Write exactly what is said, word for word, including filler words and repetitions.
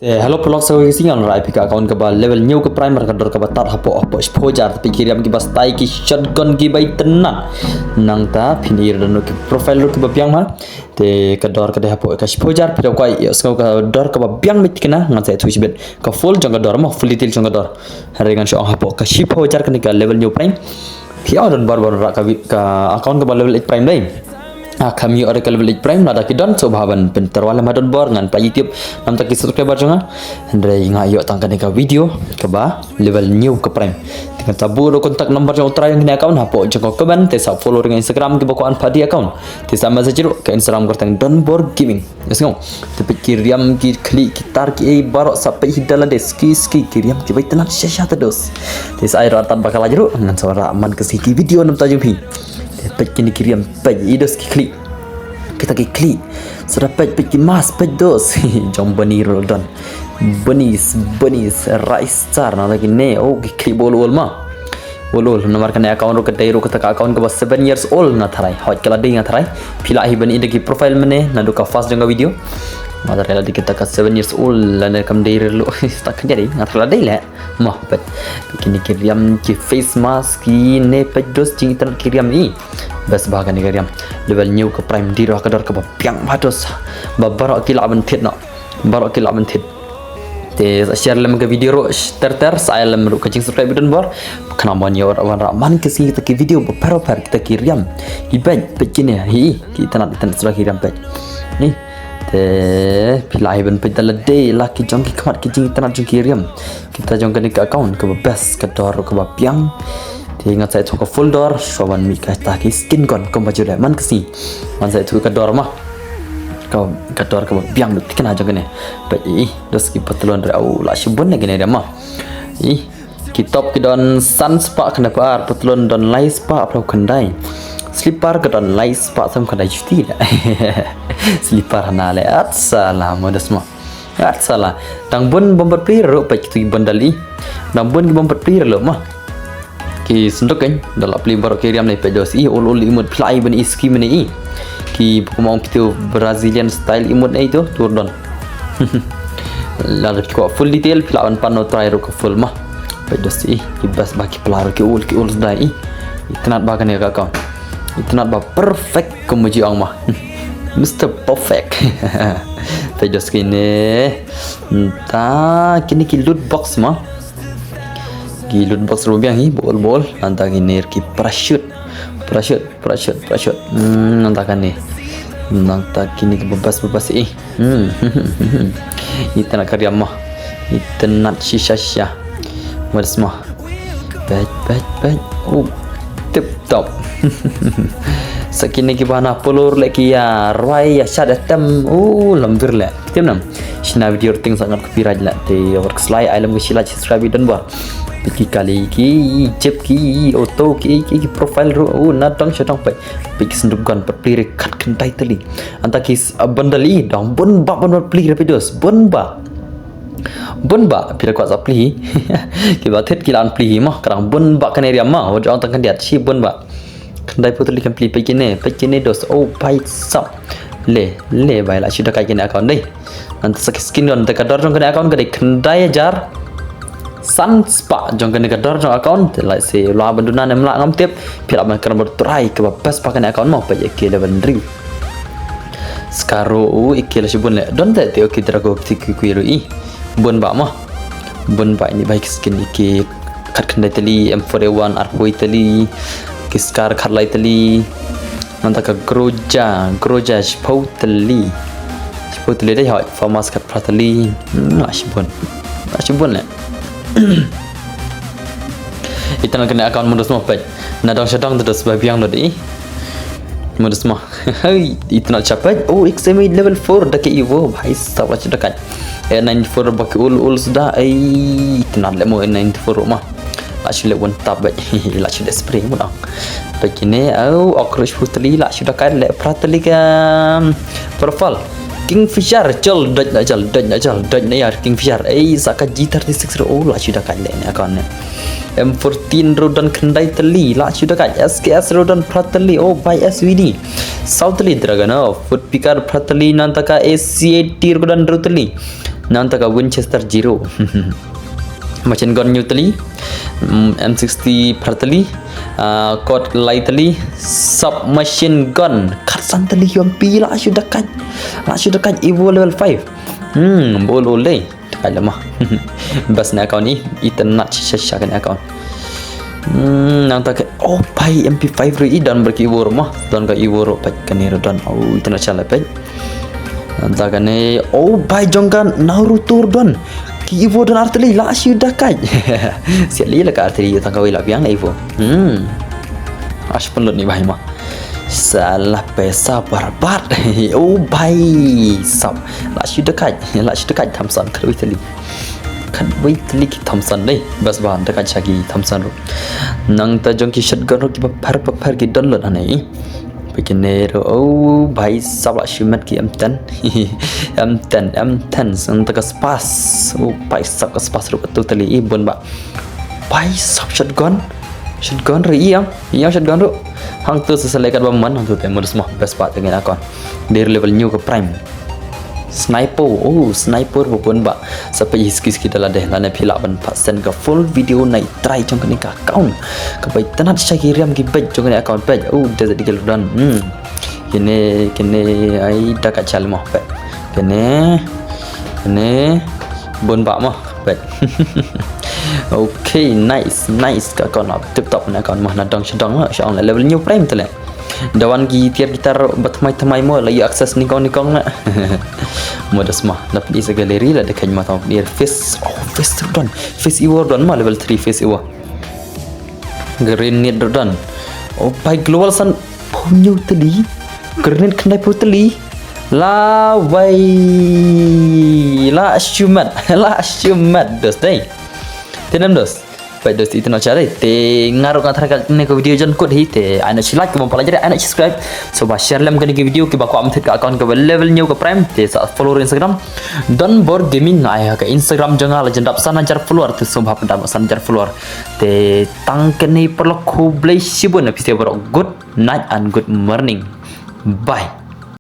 Te hello paralok, sa kawei ka sngi ngan wanrah ïa phi ka account kaba level hynñiew ka prime, ka dor kaba tad hapoh, hapoh shiphew hajar. Te peit ki riam kiba style, ki shotgun kiba itynnad. Nangta phin ïohi ruh ki profile ruh kiba biang ma. Te ka dor ka dei hapoh ka shiphew hajar, phi da kwah ïohsngew ka dor kaba biang beit kane, ngan sa ïathuh shibit ka full jong ka dor mo, full detail jong ka dor. Hynrei ngan shu ong hapoh ka shiphew hajar kane ka level hynñiew prime. Phi ïoh don bor ban wanrah ka vi-, ka account kaba level eight prime dei. Ah, kam ïoh re ka level eight prime, lada ki don sngewbha ban pyntyrwa lem ha donbor, ngan plie ïa ki tip namar ki subscriber jong nga. Hynrei nga ïoh tang kane ka video kaba level hynñiew ka prime. Te ngan sa buh ruh contact number jong u trai jong kane account hapoh jong ka comment, te sa follow ruh ïa nga Instagram kiba kwah ban plie account. Te sa message ruh ka Instagram kyrteng Donbor Gaming. Ïohsngew. Te peit ki riam, ki khlieh, ki tar, kiei baroh, sa peit hi da lade, ski ski, ki riam kiba itynnad shisha te dos. Te sa ai ruh tad ba ka lait ruh, ngan sa wanrah man ka sngi ki video namar jong phi. Te peit kine ki riam, peit i dos ki khlieh. Kita ki khlieh. Sa da peit, peit ki mask, peit dos. Jong Bunny ruh don. Bunnies, Bunnies, Rice Star, nangta kine, oh, ki khlieh ba ul ul ma. Ul ul, namar kane account ruh ka dei ruh kata ka account kaba seven years old, nga tharai. Hooid, ka la dei, nga tharai. Phi lah hi ban i da ki profile mynne, naduh ka first jong ka video. Nga tharai la dei kata ka seven years old, lane kam dei ruh. Sta khyndiat dei, nga tharai la dei leh. Mo, peit. Kine ki riam, ki face mask, kine, peit dos, jingitynnad ki riam i. Best bha kane ka riam. Level hynñiew ka prime, dei ruh ka dor kaba biang bha dos. Ba baroh ki lah ban thied noh. Baroh ki lah ban thied. Te sa share lem ka video ruh ter ter, sa ai lem ruh ka jingsubscribe ba donbor. Khnang ban ïoh wanrah man ka sngi kita ki video bapher bapher, kita ki riam. Hi peit, peit kine, hi, ki itynnad, itynnad shuh ki riam, peit. Ni. Te phi lah hi ban peit da lade, la ki jong ki khmat, ki jingitynnad jong ki riam. Kita jong kane ka account kaba best, ka dor kaba biang. Te ngan sa ïathuh ka full dor, shuwa ban mih kita ki skin gun kumba ju leh man ka sngi. Ngan sa ïathuh ka dor ma. Ka, ka dor kaba biang beit kane jong kane. Peit i, dos ki patlun ruh, au, la shibun ne kine ruh ma. I, ki top ki don san spah khyndai phew ar, patlun don lai spah phew khyndai. Slipper ka don lai spah san khyndai juti leh. Slipper hana leh, at sala, mo dos ma. At sala. Dang bun bym pat plie ruh, peit kitu ki bundle i. Dang bun ki bym pat plie ruh ma. Ki synduk kan, da la plie baroh ki riam ne, peit dos i, ul ul emote, phi lah hi ban i ski mynne i. Ki, kumno ong phi tu, Brazilian style emote ne i tu, tur don. Lada phi kwah full detail, phi lah ban pan na u trai ruh ka full ma. Peit dos i, ki best bha ki pla ruh ki ul, ki ul sdang i. Itynnad bha kane ka account. Itynnad bha perfect kumba ju ong ma. Mister Perfect. Peit dos kine. Nta kine ki loot box ma. Ki loot box ruh biang hi, ba ul ba ul. Nta kine ki parachute. Parachute, parachute, parachute. Hmm, nta kane. Nta kine ki bebas, bebas i. Hmm. Itynnad ka riam ma. Itynnad shisha shisha. Mo dos ma. Peit, peit, peit. Oh, tip top. Sa kine kiba na pulur leh ki ïa rwai ïa shad ïa tem. Oh, lambir leh. Tim nam. Shina video ting sa ngat copyright leh. Te ïa wat kslai ai lem ki shi like subscribe i donbor. Peit ki kali ki jep ki auto ki ki ki profile ruh. Oh, na dang sha dang peit. Peit ki synduk gun pat plie re khatkhyndai tylli. Anta ki s-, bundle i dang bun bah bun bah plie re peit dos. Bun bah. Bun bah, phi da kwah sa plie. Kiba thied ki lah ban plie hi mo, ka dang bun bah kane riam mo, wat ong tang khyndiat, shi bun bah. Khyndai phew tylli kan plie, peit kine, peit kine dos, oh bhai sab. Le, le bhai, lah shu da kai kane account dei. Ngan sa ki skin gun, te ka dor jong kane account ka dei khyndai hajar san spah jong kane ka dor jong account, te lah shu lah ban duna ne em lah ngam tip, phi lah ban kren bad u trai kaba best bha kane account mo, peit ïa ki level hynriew. Scar ruh u, i ki la shibun leh. Don te te u ki drago ki ki ruh i. Bun bah mo. Bun bah ini bah ki skin i ki khatkhyndai tylli, M four A one, arphew tylli, ki Scar khatlai tylli. Nangta ka Groza, Groza shiphew tylli. Shiphew tylli dei hoi, FAMAS khatphra tylli. Hmm, lah shibun. Lah shibun leh. Itynnad kane account mo dos mo peit. Na dang sha dang dos ba biang lut i. Mo dos mo. Hei, itynnad sha peit. Oh, X M eight level four da ki Evo. Bhai sab lah shu da kai. A ninety-four ba ki ul ul sda. Ei, itynnad leh mo A ninety-four ma. Lah shu leh one tap beit. Lah shu leh spray mo dang. Peit kine, oh, Okrus phew tylli lah shu da kai leh phra tylli ka, um, purple. Kingfisher, chal, doj na chal, doj na chal, doj na ïar, Kingfisher. Ei, sa ka G thirty-six ruh, oh, la shu da kait leh ne account ne. M fourteen ruh don khyndai tylli, la shu da kait. S K S ruh don phra tylli, oh, bhai S V D. Saw tylli Dragunov, Woodpecker phra tylli, nangta ka A C eighty ruh don hynriew tylli. Nangta ka Winchester zero. Machine gun hynñiew tylli, mm, M sixty phra tylli, ah, Colt lai tylli, submachine gun khatsan tylli, ïoh pi la shu da kait, la shu da kait Evo level five. Hmm, bol ol dei, da kait lama. Bas ne account ni, itynnad shisha shisha kane account. Hmm, nangta ka, oh, bhai M P five ruh i don bad ki Evo ruh ma, don ka Evo ruh peit kane ruh don, oh, itynnad shisha la peit. Nangta kane, oh, bhai jong ka Naruto ruh don. Ki Evo don ar tylli, la shu da kait. Siat li la ka ar tylli, tang kawei la biang la Evo. Hmm. Ash pynlut ni bhai ma. Salah paisa barbad. Oh bhai sab. La shu da kait, la shu da kait Thompson khatwei tylli. Khatwei tylli ki Thompson dei. Bas ba da kait sha ki Thompson ruh. Nangta jong ki shotgun ruh kiba pher ba pher ki don lut hangne. Peit kine ruh, oh, bhai sab la shu met ki M ten. M ten, M ten, nangta ka Spas. Oh, bhai sab ka Spas ruh katto tylli, i bun ba. Bhai sab shotgun. Shotgun ruh ïa, ïa shotgun ruh. Hangto sa select kat ba man, hangto te modus mah best part dengan account. Dei level hynñiew ka prime. Sniper, oh, sniper ba bun ba. Sa peit hi ski ski da lade, lane phi lah ban pat send ka full video na i trai jong kane ka account. Kaba itynnad shisha ki riam ki beit jong kane account peit. Oh, Desert Eagle don. Hmm. Kine, kine, ai da kait sha lama peit. Kine, kine, bun ba mah peit. Okay, nice, nice ka account, tip top na account mah, na dang sha dang la, sha ong la level hynñiew prime te leh. Da wan ki tiar guitar ba thymmai thymmai mo, la ïoh access nyngkong nyngkong la. Modus mah, da phi sa gallery la da khein mah tang phi face, oh, face ruh don, face Evo don ma level three face Evo. Grenade ruh don. Oh bhai, global san phew hynñiew tylli. Grenade khyndai phew tylli. La wai. La shu met, la shu met dos dei. Te nem dos. Peit dos, itynnad shisha dei. Te nga ruh nga tharai kane ka video jan kut hi, te ai noh shi like, kaba ym pat like ruh ai noh subscribe. Sngewbha share lem kane ka video, kiba kwah ban thied ka account kaba level hynñiew ka prime, te sa follow ruh Instagram. Donbor Gaming, nga ai ha ka Instagram jong nga la jan dap san hajar follower, te sngewbha pyndonkam san hajar follower. Te tang kane paralok, khublei shibun na phi baroh, good night and good morning. Bye.